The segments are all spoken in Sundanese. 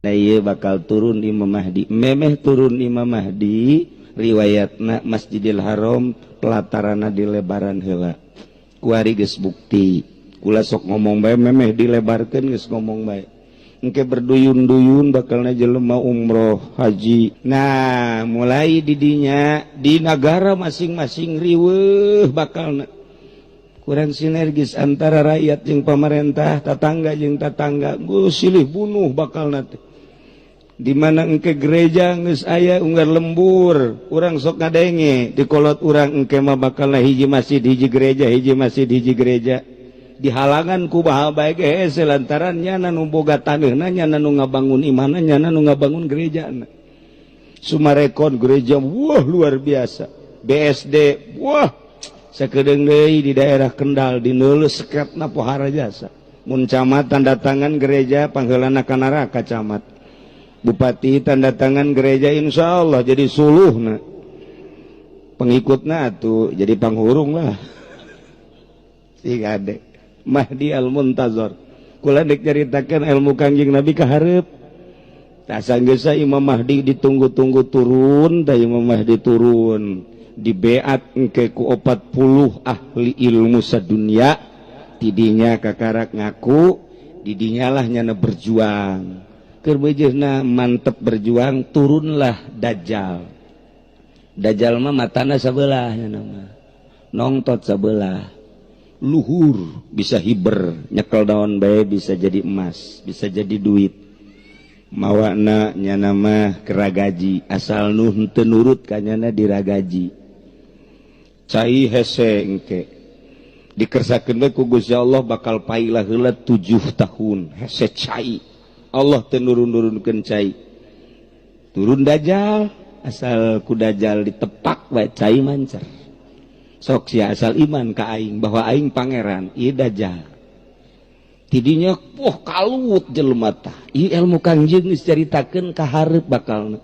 Nah, ieu bakal turun Imam Mahdi. Memeh turun Imam Mahdi, riwayatna Masjidil Haram pelatarana dilebaran heula. Kuari geus bukti. Kula sok ngomong bae, memeh dilebarkeun geus ngomong bae. Engke berduyun-duyun bakalna jelema umroh haji. Nah, mulai didinya di negara masing-masing riweuh, bakalna kurang sinergis antara rakyat jeung pemerintah, tetangga jeung tetangga, geus silih bunuh bakal nanti. Di mana engke gereja geus aya unggar lembur, urang sok ngadenge di kolot urang, engke mah bakal hiji masjid hiji gereja, hiji masjid hiji gereja, dihalangan ku baha bae ge hese, lantaran nyana nu boga taneuhna, nyana nu ngabangun imahna, nyana nu ngabangun gerejana. Summarecon gereja, wah, luar biasa. BSD, wah, sakedeung deui di daerah Kendal di neuleuh sekretna pohara jasa. Mun camat tanda tangan gereja, pangheulana ka neraka camat. Bupati tanda tangan gereja, insya Allah jadi suluh. Nah, pengikutna tuh jadi panghurung lah. Si ade Mahdi Al Muntazor, kula dek nyaritakeun ilmu Kangjeng Nabi ka hareup. Tak sanggeusa Imam Mahdi ditunggu-tunggu turun, tah Imam Mahdi turun, dibeat engke ku 40 ahli ilmu sadunia. Tidinya kakarak ngaku, didinya lah nyana berjuang. Keur beujeuhna mantep berjuang, turunlah Dajjal. Dajjal mah matana sabelah, nyana mah nongtot sabelah luhur, bisa hiber, nyekel daun bae bisa jadi emas, bisa jadi duit. Mawana nyana mah keragaji, asal nu henteu nurut ka nyana diragaji. Cai hese engke dikersakeun we ku Gusti Allah, bakal pailah heula 7 tahun hese cai. Allah teu nurun-nurunkeun cai. Turun Dajjal, asal ku Dajjal ditepak bae, cai mancar. Sok sia asal iman ka aing bahwa aing pangeran. Ieu Dajjal tidinya, wah, kalut jelema. Tah, ieu ilmu Kangjeng geus caritakeun ka hareup bakalna.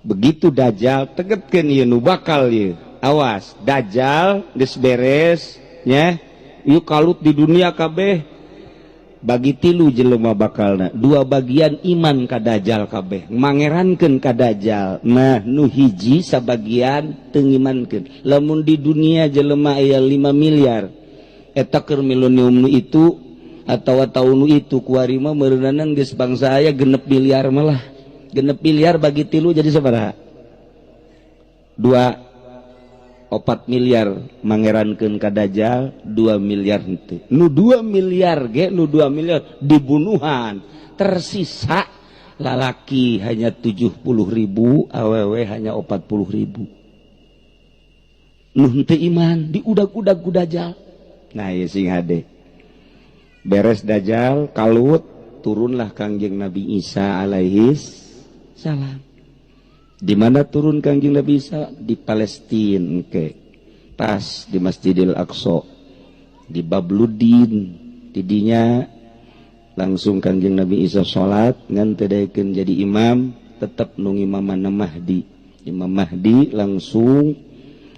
Begitu Dajjal tegetkeun, ieu nu bakal ieu, awas. Dajjal geus beres nya, ieu kalut di dunia kabeh, bagi tilu jelema bakalna. Dua bagian iman ka Dajjal kabeh, mangerankeun ka Dajjal. Nah, nu hiji sabagian teu ngimankeun. Lamun di dunia jelema aya 5 miliar, eta keur milenium nu itu atawa tahun nu itu, kuari mah meureunanan geus bangsa aya 6 miliar. Malah 6 miliar bagi tilu jadi sabaraha? 2 4 miliar mangerankeun ka Dajjal, 2 miliar henteu. Nu 2 miliar ge, nu 2 miliar dibunuhan. Tersisa lalaki hanya 70 ribu, awewe hanya 40 ribu. Nu henteu iman diudag-udag ku Dajjal. Nah, ya, sing hade. Beres Dajjal kalut, turunlah Kangjeng Nabi Isa alaihis salam. Di mana turun Kangjeng Nabi Isa? Di Palestina ke pas di Masjidil Aqsa, di Babludin. Tidinya langsung Kangjeng Nabi Isa salat, ngan teu jadi imam, tetap nu ngimaman Mahdi. Imam Mahdi langsung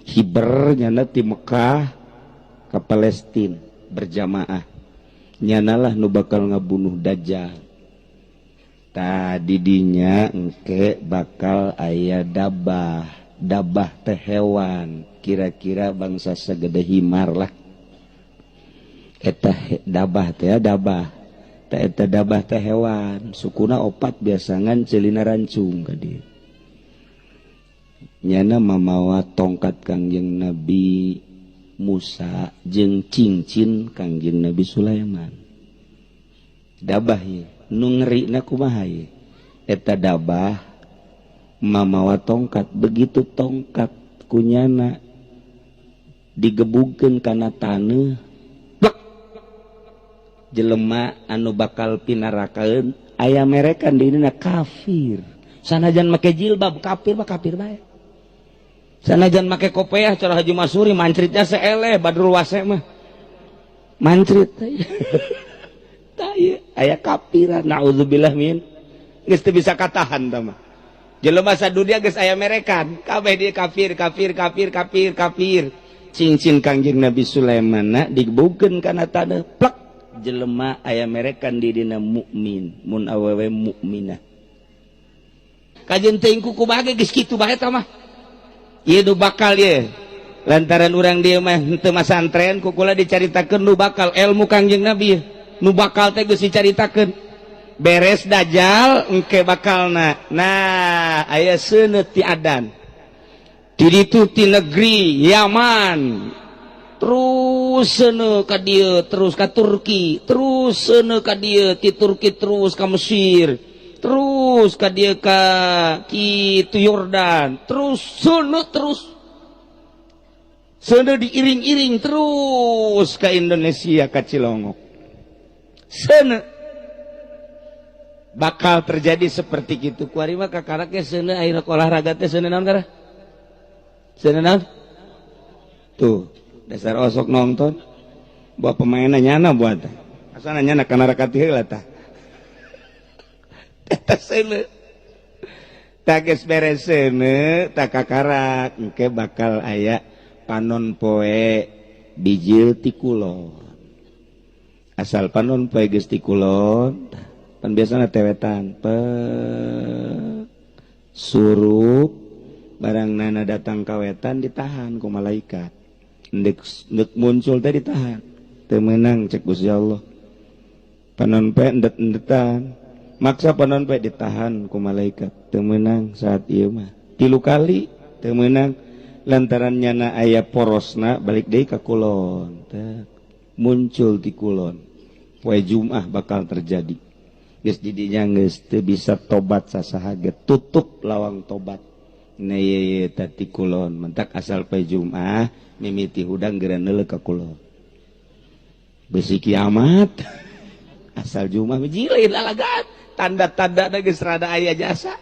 hiber nyana ti Mekah ke Palestina berjamaah. Nyanalah nu bakal ngabunuh Dajjal. Tadi dinya engke bakal aya dabah. Dabah teh hewan kira-kira bangsa segede himar lah eta dabah teh. Dabah teh eta, dabah teh hewan sukuna opat, biasangan celina rancung ka dieu. Nyana mamawa tongkat Kangjeng Nabi Musa jeung cincin Kangjeng Nabi Sulaiman. Dabah ye nu ngerina kumaha ye? Eta dabah mamawa tongkat, begitu tongkat kunyana digebugkeun kana taneuh, plek, jelema anu bakal pinarakaeun aya merekan dirina kafir. Sanajan make jilbab, kafir mah kafir bae. Sanajan make kopeah, cara Haji Masuri mancritnya seeleh Badrul Wase mah mancrit. Aya kapiran, naudzubillah min, geus teu bisa katahan. Tah mah jelema sadunia geus aya merekan kabeh dia kafir, kafir, kafir, kafir, kafir. Cincin Kangjeng Nabi Sulaiman digebugkeun kana taneuh, plek. Jelema aya merekan di dina mukmin, mun awewe mukminah. Kajeun teuing ku bae geus kitu bae eta mah. Ieu nu bakal ye. Lantaran urang dieu mah henteu masantren, ku kula dicaritakeun nu bakal ilmu Kangjeng Nabi. Nu bakal teh geus dicaritakeun. Beres Dajjal engke bakalna. Nah, aya seuneu ti adan. Di ditu ti negeri Yaman. Terus seuneu ka dieu, terus ka Turki, terus seuneu ka dieu, ti Turki terus ka Mesir, terus ka dieu ka kitu Yordan, terus seuneu, terus seuneu diiring-iring terus ke Indonesia, ka Cilongok. Seuneu bakal terjadi seperti gitu. Kuari mah kakarak seuneu air olahraga teh seuneu naon kara? Seuneu naon? Tuh, dasar osok nonton. Buat pemainnya nyana buat. Asana nyana kana rakati heula tah. Eta seuneu. Tah, geus beres seuneu, tah kakarak engke bakal aya panon poe bijil ti kulon. Asal panon poe geus ti kulon, pan biasana tewetan pe surup barang nana datang kawetan, ditahan ku malaikat. Ndek ndek muncul teh ditahan, teu meunang cek Gusti Allah. Panon poe endet-endetan maksa panon poe, ditahan ku malaikat, teu meunang saat ieu mah. Tilu kali teu meunang, lantaran nyana aya porosna balik deui ka kulon. Teh muncul di kulon poe Jumat bakal terjadi. Geus didinya geus teu bisa tobat sasaha ge, tutup lawang tobat. Nah, ye tadi kulon mentak asal poe Jumat mimiti hudang geura neuleuh ka kulon, besi kiamat. Asal Jumat jilin lalagan, tanda-tanda geus rada aya jasa,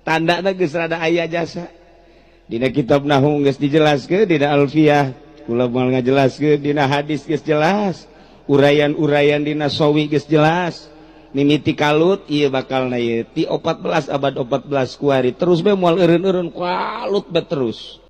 tanda geus rada aya jasa. Dina kitab nahwu geus dijelaskeun, dina alfiah kula moal ngajelaskeun, dina hadis geus jelas, uraian-uraian dina sawi geus jelas. Mimiti kalut ieu bakal na ieu ti 14 abad 14 kuari terus be moal eureun-eureun kalut be terus.